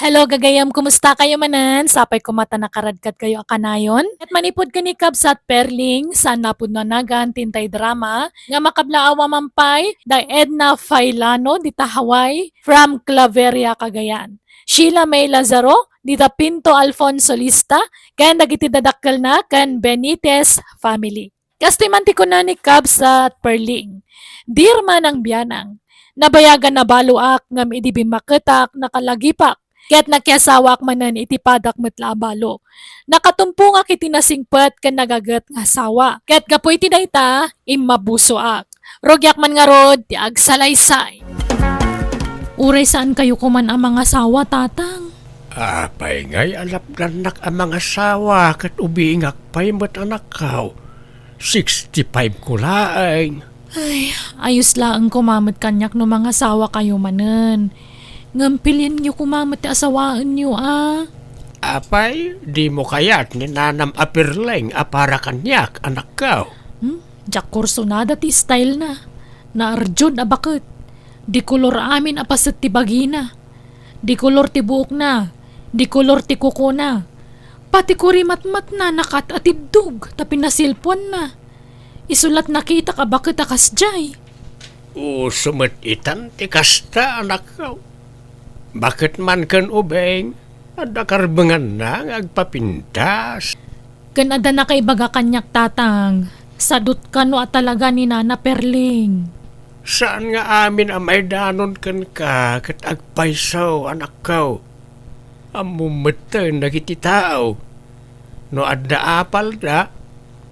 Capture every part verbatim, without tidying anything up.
Hello, gagayam, kumusta kayo manen? Sapay koma ta nakaradkad kayo a kanayon. Ket manipud ken ni Kabsat Perling, saan napudno a nagan ti intay drama nga makablaawa man pay da Edna Failano dita Hawaii from Claveria, Cagayan. Sheila May Lazaro dita Pinto Alfonso Lista ken dagiti dadakkelna ken Benitez family. Kastoy man ti kuna ni Kabsat Perling, "Dear Manang Bianang, nabayagan a baloak ngem idi bimmaketak, nakalagipak, ket nakiasawaak manen iti padak met la a balo. Nakatumpongak iti nasingpet ken nagaget nga asawa, ket gapu iti dayta, immabusoak. Rugiak man ngarud ti agsalaysay." Uray saan kayo koman a mangasawa, Tatang? Apay ngay a lapdannak a mangasawa ket ubingak pay met, anakko? Sixty-five ko laeng. Ay, ayos laeng koma met kaniak no mangasawa kayo manen. Ngem pilienyo koma met ti asawaenyo, a? Apay, dimo kayat ni nanam a Perling a para kaniak, anakko? Hmm? Diak kursunada ti style na. Naarjud a baket. Di kolor amin a paset ti bagina. Di kolor ti buokna. Di kolor ti kukona. Pati kurimatmatna nakaat-atiddog ta pinasilpuanna. Isu la't nakitak a baket a kasdiay. Uso met itan ti kasta, anakko. Baket man ken ubing, adda karbenganna nga agpapintas. Ken adda nakaibaga kaniak, Tatang, sadut kano a talaga ni Nana Perling? Saan nga amin a maidanon kenka ket agpayso, anakko. Ammom metten dagiti tao. No adda apalda,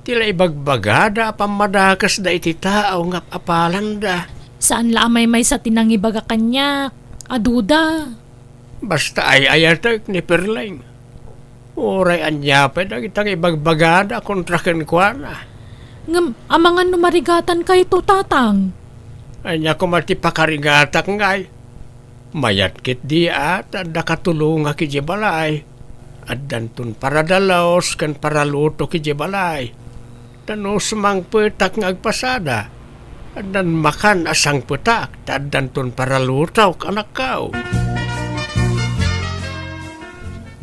ti la ibagbagada a pammadakesda iti tao nga apalanda. Saan la a maymaysa ti nangibaga kaniak a duda. Basta ay-ayatek ni Perling. Uray ania pay dagita nga ibagbagada kontra kenkuana. Ngem amangan no marigatanka ito, Tatang? Ania koma ti pakarigatak ngay? Mayat ketdi a ta adda katulongak idiay balay. Addanton paradalos ken paralutok idiay balay. Ta no sumangpetak nga agpasada, addan makan a sangpetak ta addanton paralutok, anakko.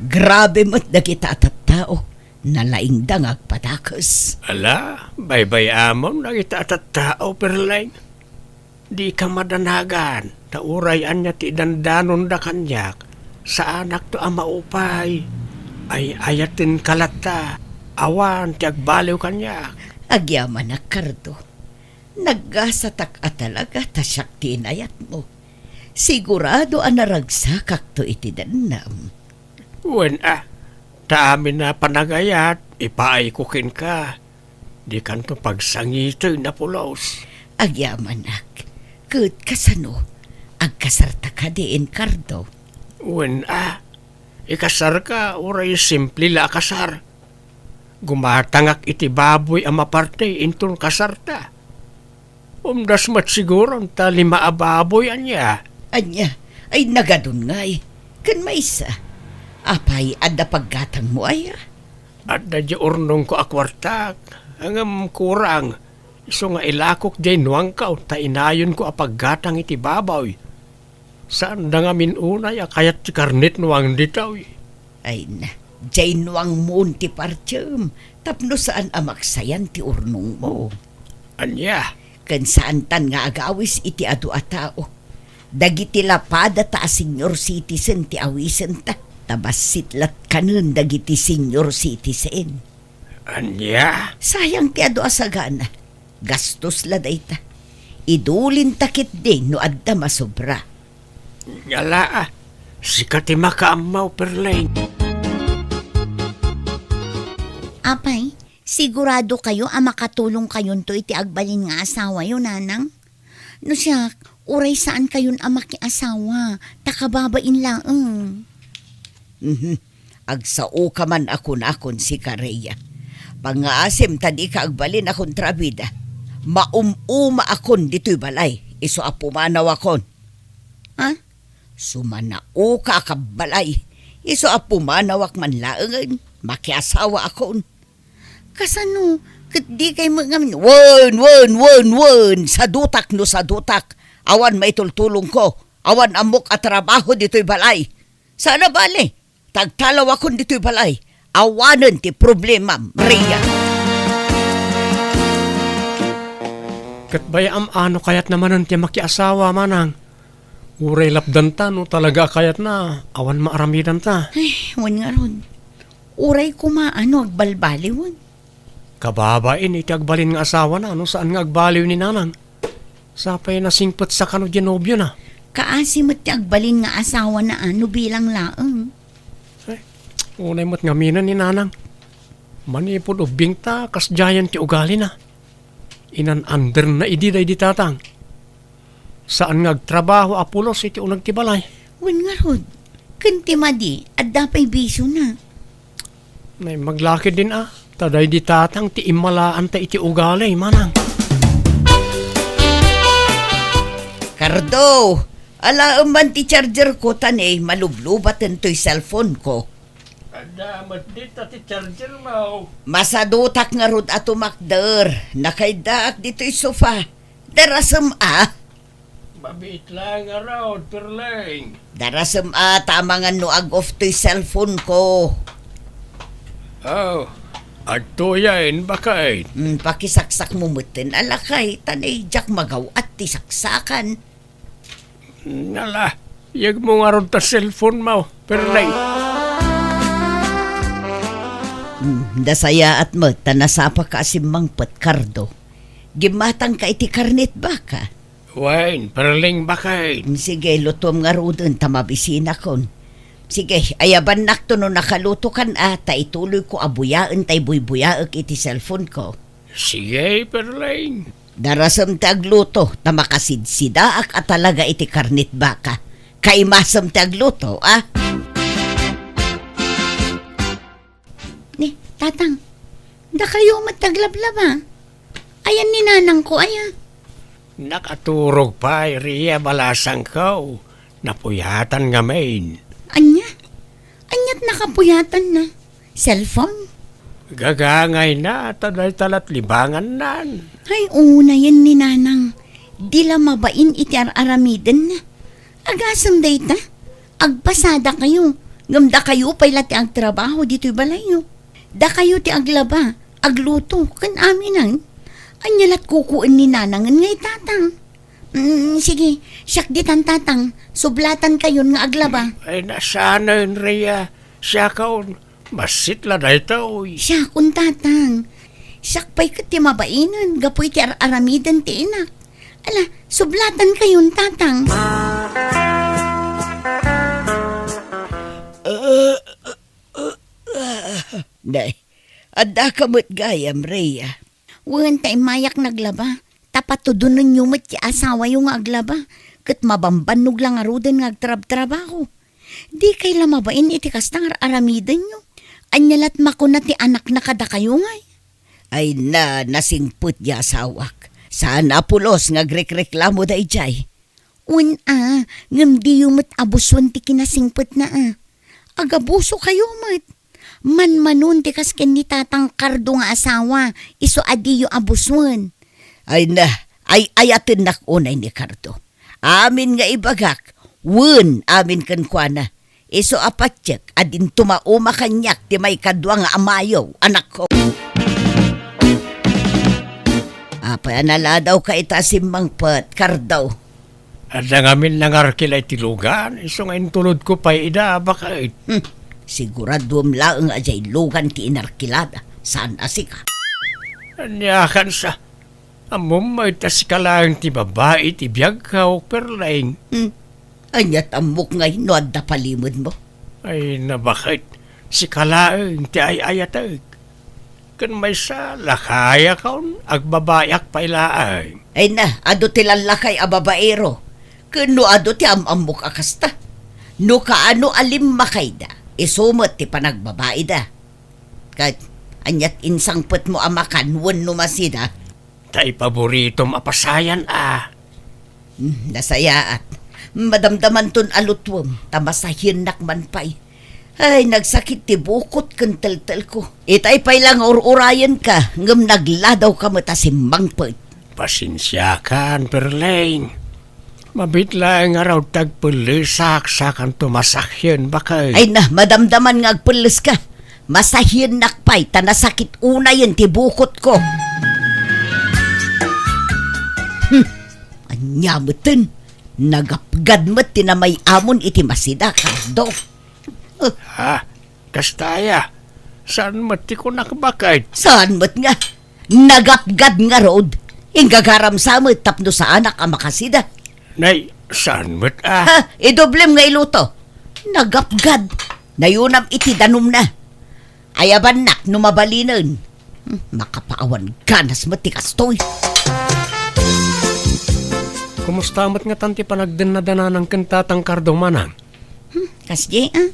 Grabe met dagita a tattao, nalaingda nga agpadakes. Ala, baybay-amon dagita a tattao, Perling. Dika madanagan, ta uray ania ti idandanonda kaniak, saanakto a maupay. Ay-ayatenka latta, awan ti agbaliw kaniak. Agyamanak, Cardo. Naggasatak a talaga ta siak ti inayatmo. Sigurado a naragsakakto iti dennam. Wen a, ta amin a panagayat, ipaayko kenka. Dikanto pagsangiten a pulos. Agyamanak, ket kasano? Agkasarta kadi, Cardo? Wen a, ikasarka uray simple la a kasar. Gumatangak iti baboy a maparte inton kasarta. Umdas met siguron ta lima a baboy, ania? Ania? Ay, nagadun ngay. Ken maysa. Apay, adda paggatangmo aya? Adda di urnongko a kuartak, ngem kurang. Isu nga ilakok diay nuangko ta inayonko a paggatang iti baboy. Saanda ngamin unay a kayat ti karnet nuang ditoy. Ay na, diay nuangmon ti partiem tapno saan a maksayan ti urnongmo. Ania? Ken saantan nga agawis iti adu a tao. Dagiti lapadata a senior citizen ti awisenta. Ta bassit lat kanen dagiti senior citizen. Ania? Sayang ti adu a sagana. Gastos la dayta. Idulinta ketdi no adda masobra. Ala, a, sika ti makaammo, Perling. Apay, sigurado kayo a makatulong kayonto iti agbalin nga asawayo, Nanang? No siak, uray saan kayon a makiasawa, ta kababain laeng. Mhm. Agsaoka man a kunakon, sika, Rhea. Pangngaasim ta dika agbalin a kontrabida. Maum-uma akon ditoy balay, isu a pumanaw akon. Ha? Sumanaoka a kabbalay, isu a pumanawak man laengen, makiasawa akon. Kasano? Ket di kay met ngamin, wen, wen, wen, wen, sadutak no sadutak. Awan maitultulongko. Awan ammok a trabaho ditoy balay. Saan a bale, ta agtalawakon ditoy balay. Awanen ti problemam, Rhea. Ket bay-am a no kayatna manen ti makiasawa, manang. Uray lapdanta no talaga a kayatna, awan maaramidanta. Ay, wen ngarud. Uray koma a no agbalbaliwen. Kababain iti agbalin nga asawana no saan nga agbaliw ni nanang. Sapay nasingpetsa kano diay nobiona. Kaasi met ti agbalin nga asawana a no bilang laeng. Ay, unay met ngamin ni nanang. Manipud ubbingta, kasdiayen ti ugalina. Inan-anderna idi daydi tatang. Saan nga agtrabaho a pulos iti uneg ti balay. Wen ngarud, ken ti madi, adda pay bisiona. Naimbag la ketdin a, ta daydi tatang ti immalaanta iti ugali, manang. Cardo, alaem man ti charger ko ta ne, malublubaten toy cellphone ko. Adda met dita ti charger mo. Masadutak ngarud a tumakder. Nakaiddaak ditoy sofa. Darasem a. Mabiit laeng ngarud, Perleng. Darasem a, ta amangan no ag-off toy cellphone ko. Oh, adtoyen, baket. Hmm, pakisaksakmo metten a lakay, ta ne, diak magaw-at ti saksakan. Nala, yegmo ngarud ta cellphone mo, Perleng. Hmm, nasayaat met, ta nasapaka a simmangpet, Cardo. Gimmatangka iti karnit baka. Wen, Perleng, baket. Sige, lutuem ngaruden ta mabisinakon. Sige, ayabannakto no nakalutokan a, ta ituloyko a buyaen tay buybuyaek iti cellphone ko. Sige, Perleng. Darasem ti agluto, ta makasidsidaak a talaga iti karnit baka. Kaimasem ti agluto, a? Ni, Tatang, dakayo met ti aglablaba. Ayan ni nanangko, aya? Nakaturog pay, Rhea, balasangko. Napuyatan ngamin. Ania? Aniat nakapuyatanna? Cellphone? Gagangayna, ta dayta lat libangannan. Ay, unayen ni nanang. Di la mabain iti ar-aramidenna. Agasem dayta, agpasadakayo, ngem dakayo pay la ti agtrabaho ditoy balayyo. Dakayo ti aglaba, agluto, ken aminen. Ania lat kukuyen ni nanangen nga itatang? Mm, sige, siak ditan, tatang, sublatankayon nga aglaba. Ay, nasanen, Rhea. Siakon, bassit la daytoy. Siakon, tatang. Siak pay ket ti mabainen gapu iti ar-aramiden ti inak. Ala, sublatankayon, tatang. Nay, addaka met gayam, Rhea. Wen, ta immayak naglaba. Ta patudonenyo met ti asawayo nga aglaba, ket mabambannog la ngaruden nga agtrabtrabaho. Dikay la mabain iti kasta nga ar-aramidenyo. Ania lat makuna ti anakna kadakayo ngay? Ay na, nasingpet ti asawak. Saan a pulos nga agrekreklamo daydiay. Wen a, ngem diyo met abusoen ti kinasingpetna a. Agabusokayo met. Manmanon ti kas ken ni Tatang Cardo nga asawa, isu a diyo abusoen. Ay na, ay-ayatennak unay ni Cardo. Amin nga ibagak, wen amin kenkuana. Isu a patiek a dinto mauma kaniak ti maikadua nga amayo, anakko. Apay a naladawka ita a simmangpet, Cardo? Adda ngamin nangarkila iti lugan, isu nga intulodko pay ida, baket. Hmm. Siguraduem laeng a diay lugan ti inarkilada, saan a sika. Ania kansa? Ammom met a sika laeng ti babai ti biagko, Perleng. Hmm. Aniat ammok ngay no adda palimedmo? Ay, na baket. Sika laeng ti ay-ayatek. Ken maysa, lakayakon, agbabaiak pay laeng. Ay na, adu ti lallakay a babaero. Ken no adu ti am-ammok a kasta. No kaano a limmakayda, isu met ti panagbabaida. Ket aniat insangpetmo a makan wenno masida? Ta ipaboritom a pasayan a. Hmm, nasayaat. Madamdamanton a lutuem, ta masahiennak man pay. Ay, nagsakit ti bukot ken teltelko. Itay pay la nga ur-urayenka, ngem nagladawka met a simmangpet. Pasensiakan, Perleng. Mabiit laeng ngarud ti agpellesak, sakanto masahien, baket. Ay na, madamdaman nga agpelleska. Masahiennak pay, ta nasakit unayen ti bukotko. Hmm, ania meten? Nagapgad met ti namay-amon iti masida, Cardo. Eh. Ha? Kasta aya? Saan met ti kunak, baket? Saan met nga? Nagapgad ngarud. Inggagaram sa met tapno saanak a makasida. Nay, saan met a? Ha? Idoblem nga iluto. Nagapgad. Nayunam iti danumna. Ayabannak no mabalinen. Hmm, makapaawan ganas met ti kastoy. Kumusta met ngatan ti panagdennada ni Nanang ken Tatang Cardo, manang? Hmm, kasdi, ah.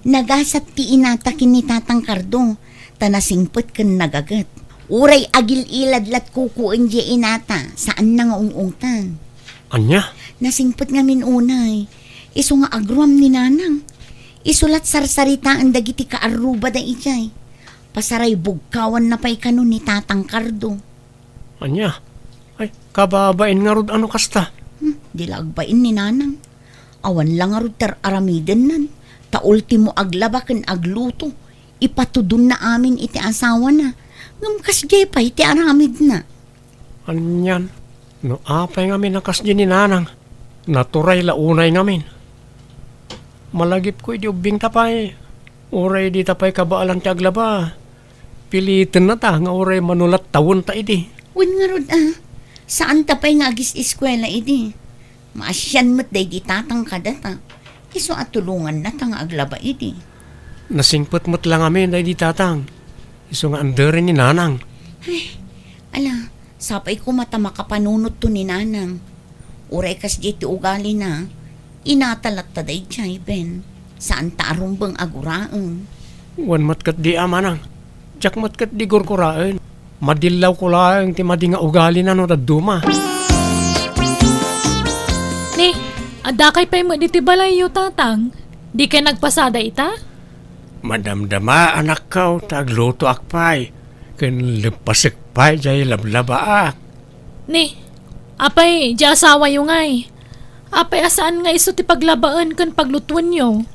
Nagasat ti inata ken ni Tatang Cardo, ta nasingpet ken nagaget. Uray agil-ilad lat kukuendiay inata, saanna nga ung-ungtan. Ania? Nasingpet ngamin unay. Isu nga agruam ni Nanang. Isu lat sarsaritaen dagiti kaarrubada idiay. Pasaraybugkawanna pay kano ni Tatang Cardo. Ania? Ay, kababain ngarud a no kasta. Hmm, di la agbain ni Nanang. Awan la ngarud ti ar-aramidennan. Ta ultimo aglaba ken agluto. Ipatudonna amin iti asawana. Ngem kasdiay pay ti aramidna. Anian, no apay ngamin a kasdi ni Nanang, naturay la unay ngamin. Malagipko idi ubbingta pay, uray dita pay kabaelan ti aglaba, pilitennata nga uray mano lat tawenta idi. Wen ngarud a, saanta pay nga agis-eskuela idi. Maasian met daydi Tatang kadata. Isu a tulongannata nga aglaba idi. Nasingpet met la ngamin daydi Tatang. Isu nga anderen ni Nanang. Ay, ala, sapay koma ta makapanunotto ni Nanang. Uray kasdiay ti ugalina, inata latta daydiay, Ben. Saanta a rumbeng a guraen. Wen met ketdi a, manang. Diak met ketdi gurguraen. Madillawko laeng ti madi nga ugalina no dadduma. Ni, addakay pay met iti balayyo, Tatang? Dikay nagpasada ita? Madamdama, anakko, ta aglutoak pay, ken leppasek pay diay lablabaak. Ni, apay, diay asawayo ngay? Apay a saan nga isu ti paglabaen ken paglutuenyo?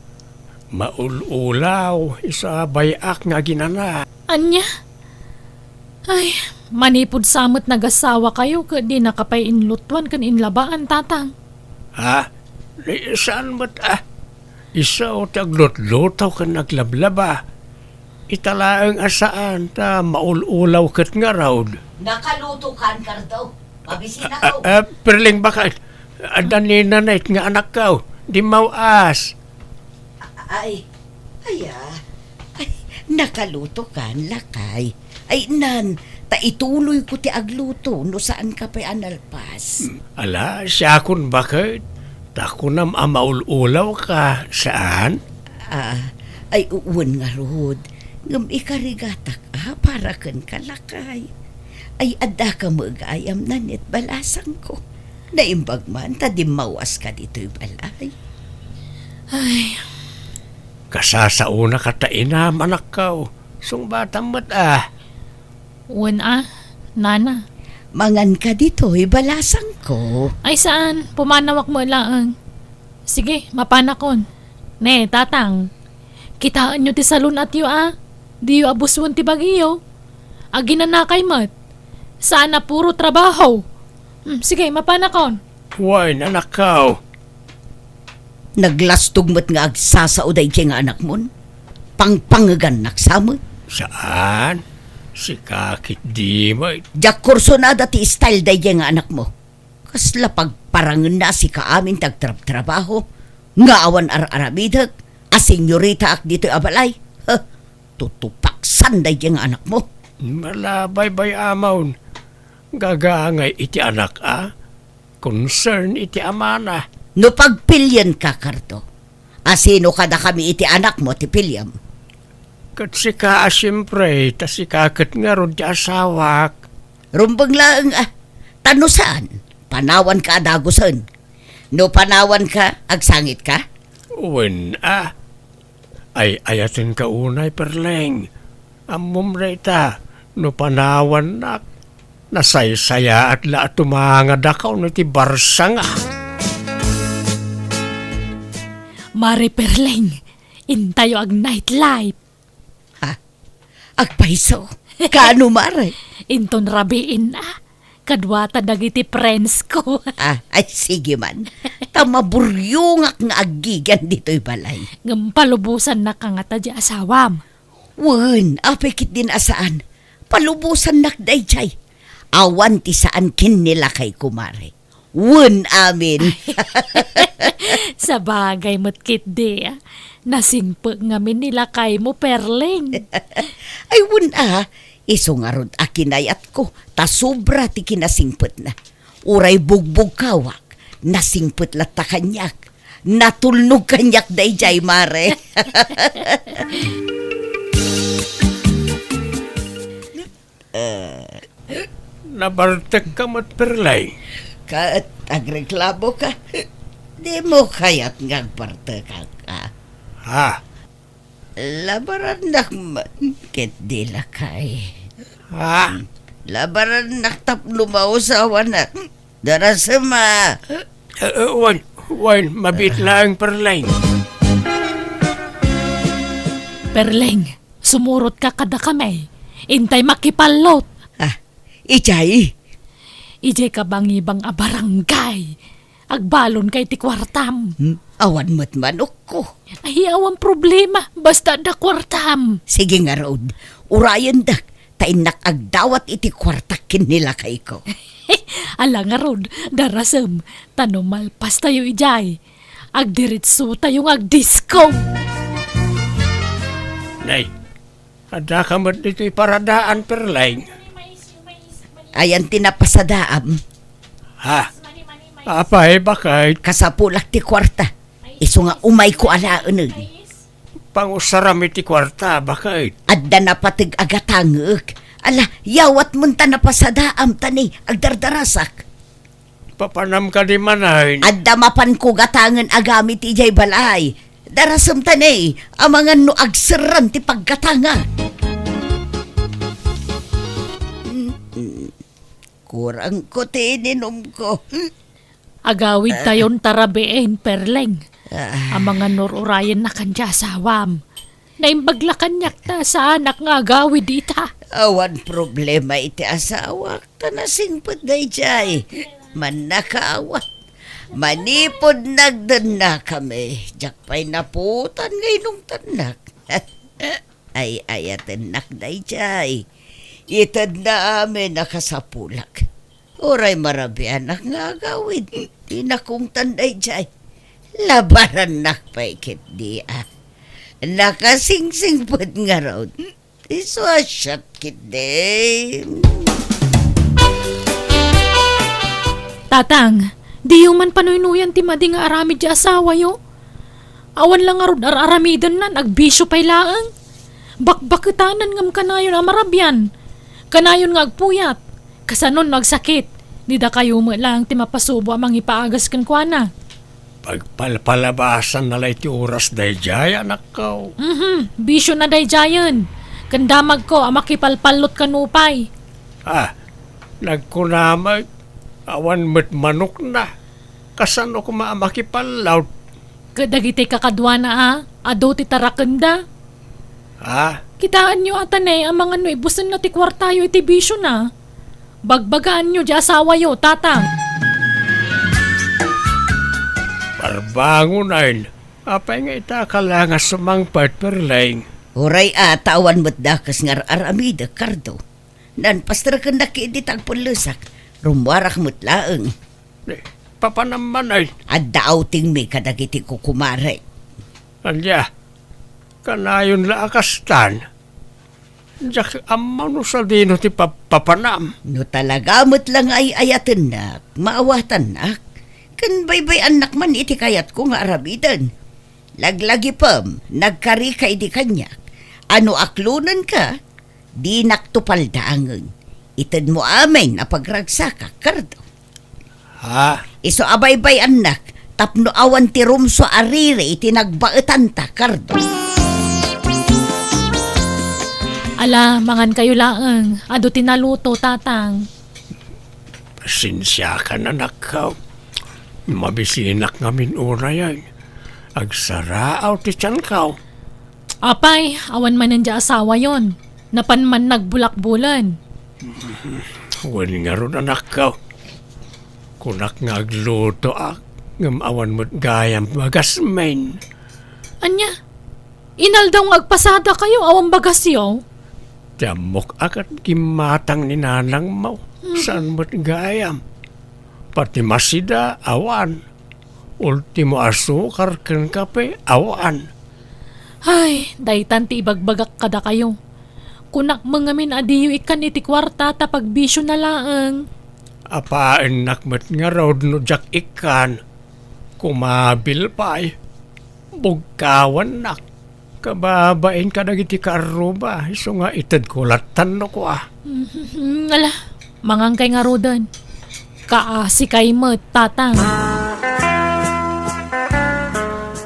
Maul-ulaw, isu a bay-ak nga aginana. Ania? Ay, manipud sa met nagasawakayo ket dinaka pay inlutuan ken inlabaan, Tatang. Ha? Ni, saan met a? Isu ti aglutluto ken aglablaba. Ita laeng a saan ta maul-ulaw ket ngarud. Nakalutokan, Cardo. Mabisinako. Ah, ah, Perling, baket. Adda ni Nanay nga anakko. Dimmaw-as. Ay, aya. Ay, nakalutokan, lakay. Ay, nan, ta ituloyko ti agluto no saanka pay a nalpas. Hmm, ala, siakon baket. Ta kunam a maul-ulawka, saan? Ah, ay, u-, wen ngarud. Ngem ikarigatak a para kenka, lakay. Ay, addaka met gayam, Nanay, balasangko. Naimbag man ta dimmaw-aska ditoy balay. Ay. Kasasaonaka ta inam, anakko. Sungbatam met a. Wen a, nana. Manganka ditoy balasangko. Ay saan, pumanawak met laeng. Sige, mapanakon. Ne, Tatang, kitaenyo ti salun-atyo a. Diyo abusen ti bagiyo. Aginanakay met. Saan a puro trabaho. Hmm, sige, mapanakon. Wen, anakko. Naglastog met nga agsasao daydiay nga anakmon. Pangpangegannak sa met. Saan? Sika ketdi met. Diak kursunada ti style daydiay nga anakmo. Kasla pagparangenna a sika amin ti agtrabtrabaho nga awan ar-aramidek a senyoritaak ditoy a balay. Huh, tutupaksan daydiay nga anakmo. Ala, baybay-amon. Gagangay iti anak a. Concern iti amana. No pagpilienka, Cardo, a sino kadakami iti anakmo ti piliam? Ket sika a siempre, ta sika ket ngarud ti asawak. Rumbeng laeng a, ta no saan, panawanka a dagusen. No panawanka, agsangitka? Wen a. Ay-ayatenka unay, Perleng. Ammom dayta, no panawannak, nasaysayaat la a tumangadakaw no ti barsanga. Mare Perleng, intayo ag-nightlife. Ha? Agpayso? Kaano, mare? Inton rabiin a, kaduata dagiti friends ko. Ah, ay, sige man. Ta maburyongak nga aggigian ditoy balay. Ngem palubosannak kangata diay asawam. Wen, apay ketdin a saan. Palubosannak daydiay. Awan ti saan ken ni lakayko, mare. Wen amin. Sabagay met ketdi, ah. Nasingpet ngamin ni lakaymo, Perleng. Ay, wen a, isu ngarud a kinayatko, ta sobra ti kinasingpetna. Uray bugbugkawak, nasingpet latta kaniak. Natulnog kaniak daydiay, mare. Eh. Nabartekka met, Perleng. Ket agreklamoka? Dimo kayat nga agbartekak, a? Ha? Labarannak man ket di lakay. Ha? Labarannak tapno mausawanak. Darasem a. Eh, eh, wen, wen, mabiit laeng, Perleng. Perleng, sumurotka kadakami. Intay makipallot. Ah, idiay? Idiay kabangibang a barangay. Agbalonka iti kuartam. Hmm? Awan met manokko. Ay, awan problema. Basta adda kuartam. Sige ngarud. Urayendak. Ta innak agdawat iti kuartak ken ni lakayko. Ala ngarud, darasem, ta no malpastayo idiay, agdiretsotayo nga agdisko. Nay, addaka met ditoy paradaan, Perleng. Ayan ti napasadaam. Ha? Apay, baket? Kasapulak ti kuarta. Isu nga umayko alaenen. Pangusaram iti kuarta, baket? Adda napateg a gatangek. Ala, yawatmon ta napasadaam ta ni agdardarasak. Papanam kadi manen? Adda mapanko gatangen a gamit idiay balay. Darasem ta ni, amangan no agserran ti paggatangak. Mm-mm. Kurangko ti ininumko. Agawidtayon ta rabiin, Perleng. Ah. Amangan no ur-urayennakan ti asawam. Naimbag la kaniak ta saanak nga agawid ita. Awan problema iti asawak, ta nasingpet daydiay. Mannakaawat. Manipud nagdennakami, diak pay naputan nga inungtannak. Ay-ayatennak daydiay. Itedna amin a kasapulak. Uray marabianak nga agawid, ti nakungtan daydiay. Labarannak pay ketdi a. Nakasingsingpet ngarud. Isu a siak ketdi. Tatang, diyo man panuynuyan ti madi nga aramid ti asawayo. Awan la ngarud ar-aramidennan, agbisio pay laeng. Bakbaketanan ngem kanayon a marabian. Kanayon nga agpuyat. Kasano no agsakit? Ni dakayo met laeng ti mapasubo a mangipaagas kenkuana. Pagpalpalabasan na la iti oras daydiay, anakko. Mhm, bisiona daydiayen. Ken damagko a makipalpallot kano pay. Ah, nagkuna met, awan met manokna. Kasano koma a makipallot? Ket dagiti kakaduana a, adu ti tarakenda. Ha? Kitaenyo a tanay, amangan no ibusenna ti kuartayo iti bisiona. Bagbagaanyo ti asawayo, Tatang. Barbangonen, apay nga ita ka la nga sumangpet, Perleng? Uray a, ta awan met dakes nga ar-aramidek, Cardo. Nanpasterkennak idi ta agpellesak, rummuarak met laeng. Eh, papanam manen? Adda outingmi kadagiti kukumarek. Ania, kanayon la a kastan? Diak ammo no sadino ti pap-, papanam. No talaga met la nga ay-ayatennak, maawatannak. Ken baybay-annak man iti kayatko nga aramiden. Laglagipem, nagkarika idi kaniak. A no aklonenka, dinakto paldaangen. Itedmo amin a pagragsakak, Cardo. Ha? Isu a baybay-annak, tapno awan ti rumsua a riri iti nagbaetanta, Cardo. Ala, mangankayo laeng. Adu ti naluto, Tatang. Pasensiakan, anakko. Mabisinak ngamin unayen. Agsaraaw ti tianko. Apay, awan manen diay asawayon. Napan man nagbulakbulan. Wen ngarud, anakko. Kunak nga aglutoak, ngem awan met gayam bagasmin. Ania? Inaldaw nga agpasadakayo, awan bagasyo? Ti ammok a ket gimmatang ni nanangmo, mhm, saan met gayam. Pati masida, awan. Ultimo asukar ken kape, awan. Ay, daytan ti ibagbagak kadakayo. Kunak met ngamin a diyo ikkan iti kuarta ta pagbisiona laeng. Apaennak met ngarud no diak ikkan. Kumabil pay. Bugkawannak. Kababain kadagiti kaarruba, isu nga itedko lattan no kua. Mhm. Ala, mangankay ngaruden. Kaasikay met, Tatang.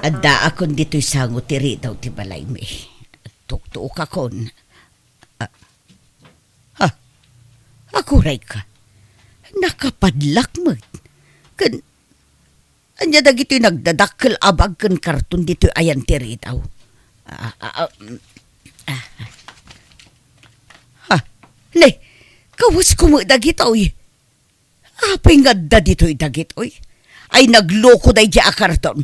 Addaakon ditoy sango ti ridaw ti balaymi. Tuktuokakon. Ah, ha? Agurayka. Nakapadlak met. Ken Ania dagitoy nagdadakkel a bag ken karton ditoy ayan ti ridaw? Ah, ah, ah, mm, ah. Ha? Ne, kawesko met dagitoy. Apay nga adda ditoy dagitoy? Ay, nagluko daydiay a karton.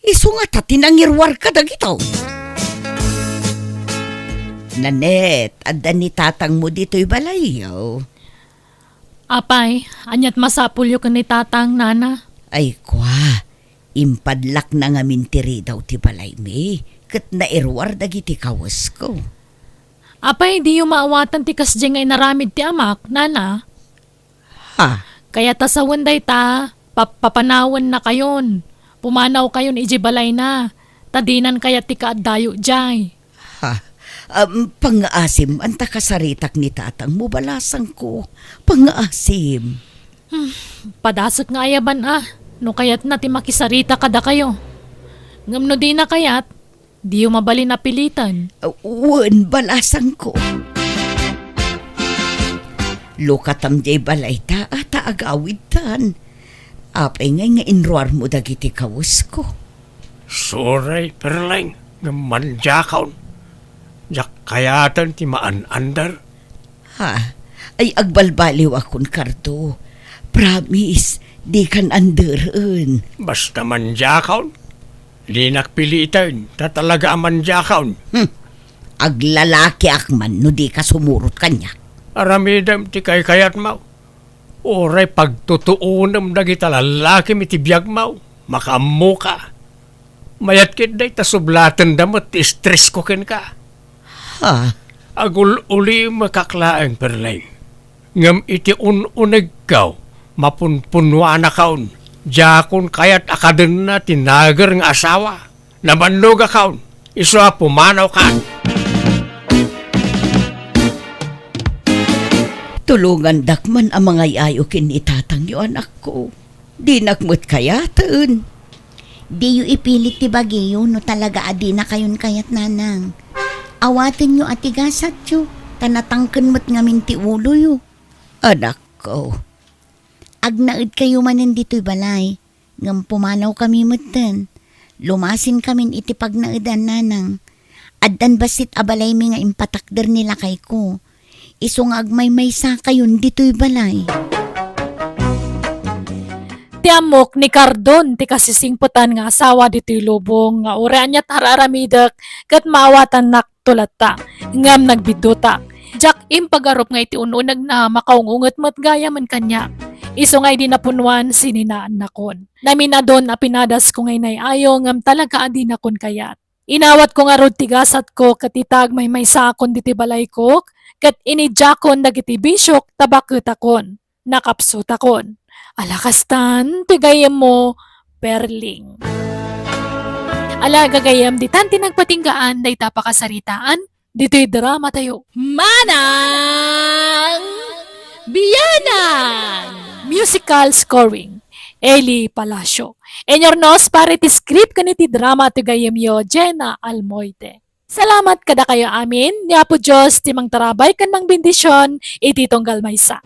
Isu ngata ti nangiruarka dagitoy. Nanette, adda ni tatangmo ditoy balayyo? Apay, ania't masapulyo ken ni Tatang, Nana? Ay, kua, impadlakna ngamin ti ridaw ti balaymi, ket nairuar dagiti kawesko. Apay, diyo maawatan ti kasdiay nga inaramid ti amak, Nana? Ha? Kayat a sawen dayta, pap-, papanawennakayon. Pumanawkayon idiay balayna, ta dinan kayat ti kaaddayo idiay. Ha? Am, pangngaasim, anta kasaritak ni tatangmo, balasangko. Pangngaasim. Hmm, padasek nga ayaban a, no kayatna ti makisarita kadakayo. Ngem no dina kayat, diyo mabalin a piliten. Wen, balasangko. Lukatam diay balayta, ta agawidtan. Apay ngay nga inruarmo dagiti kawesko? Sorry, Perleng, ngem mandiakon. Diak kayaten ti maan-ander. Ha? Ay, agbalbaliwakon, Cardo. Promise, dikan anderen. Basta mandiakon, dinak piliten, ta talaga a mandiakon. Hmm. Aglalakiak man no dika sumurot kaniak. Aramidem ti kaykayatmo. Uray pagtutuonem dagita lallakim iti biagmo, makaammoka. Mayat ket dayta, sublatenda met ti estresko kenka. Ha? Agul-ulimekak laeng, Perleng. Ngem iti un-unegko, mapunpunnuanakon, diakon kayat a kadenna ti nager nga asawa. Nabannogakon, isu a pumanawkan. Tulongandak man a mangay-ayo ken ni tatangyo, anakko. Dinak met kayaten. Diyo ipilit ti bagiyo no talaga a dinakayon kayat, nanang. Awatenyo a ti gasatyo, ta natangken met ngamin ti uloyo. Anakko, agnaedkayo manen ditoy balay. Ngem pumanawkami metten. Lumasinkamin iti pagnaedan, nanang. Addan bassit a balaymi nga impatakder ni lakayko. Isu nga agmaymaysakayon ditoy balay. Ti ammok ni Cardon ti kasisingpetan nga asawa ditoy lubong nga uray ania't ar-aramidek ket maawatannak to latta, ngem nagbiddutak. Diak impagarup nga iti un-unegna makaung-unget met gayamen kaniak. Isu nga idi napunnuan, sininaannakon. Naminadon a pinadasko nga inay-ayo ngem talaga a dinakon kayat. Inawatko ngarud ti gasatko ket ita agmaymaysakon ditoy balayko ket inidiakon dagiti bisiok ta baketakon. Nakapsutakon. Ala kastan ti gayyemmo, Perling. Ala gagayyem, ditan ti nagpatinggaan dayta pakasaritaan ditoy drama tayo. Manang Bianang! Musical scoring, Eli Palacio. Inurnos para iti script ken iti drama ti gayyemyo, Jenna Almoite. Salamat kadakayo amin, ni Apo Dios ti mangtarabay ken mangbendision iti tunggal maysa.